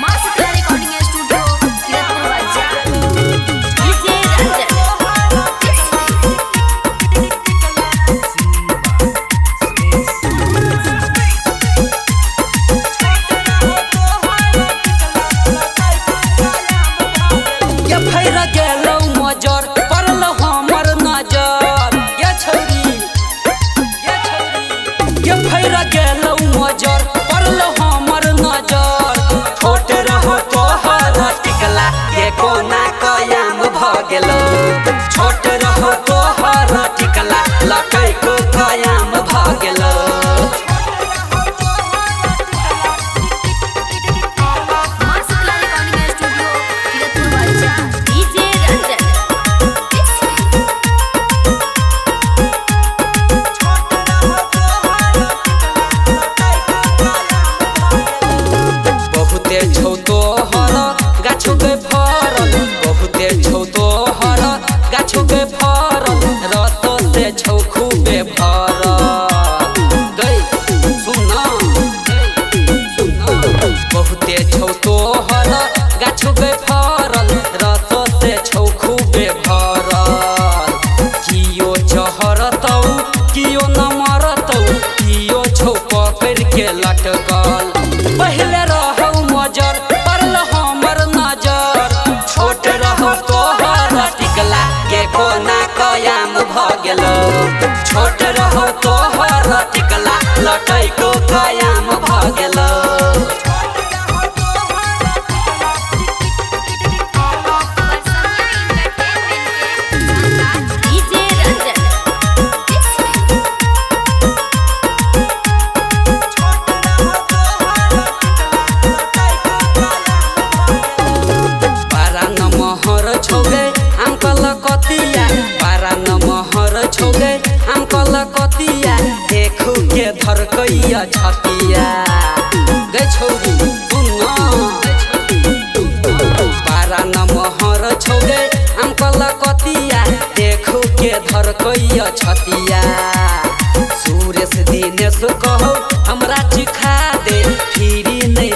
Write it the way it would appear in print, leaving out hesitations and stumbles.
मां Shitala recording studio, Kiratpur बाजार। DJ Ranjan. ये फैर गेलौ मजर, पड़ल हमर नजर। ये छौरी, ये छौरी, ये फैर गेलौ मजर, पड़ल हमर नजर। छोट रहो तोहर टिकला, ये कोना कयाम भ गेलौ। छोट रहो तोहर टिकला, लटैक कयाम भ गेलौ। मां शीतला रिकॉर्डिंग स्टूडियो, किरतपुर बाजार। डीजे रंजन। बहुते छौ तोहर गाछ गे फरल, बहुते छौ तोहर गाछ गे फरल, रत से छौ खूबे भरल। गै सुन, बहुते छौ तोहर गाछ गे फरल, रत से छौ खूबे भरल। कियो चहरतौ, कियो न मरतौ, कियो छौ पकड़ के लटकल। पहले रहौ मजर, पड़ल हमर नजर। छोट रहौ तोहर टिकला, के कोना कयाम भ गेलौ। छोट रहौ तोहर टिकला, लटैको कयाम भ गेलौ। बरसमिया एंटरटेनमेंट के साथ डीजे रंजन। पारा नमहर छौगे अंकल कतिया, पारा नमहर छौगे अंकल कतिया, देखू के धरकैया छतिया। गै छौरी सुन, पारा नमहर छौगे अंकल कतिया, देखू के धरकैया छतिया। सुरेश दिनेश कहौ हमरा चिखा दे, फिरी नहि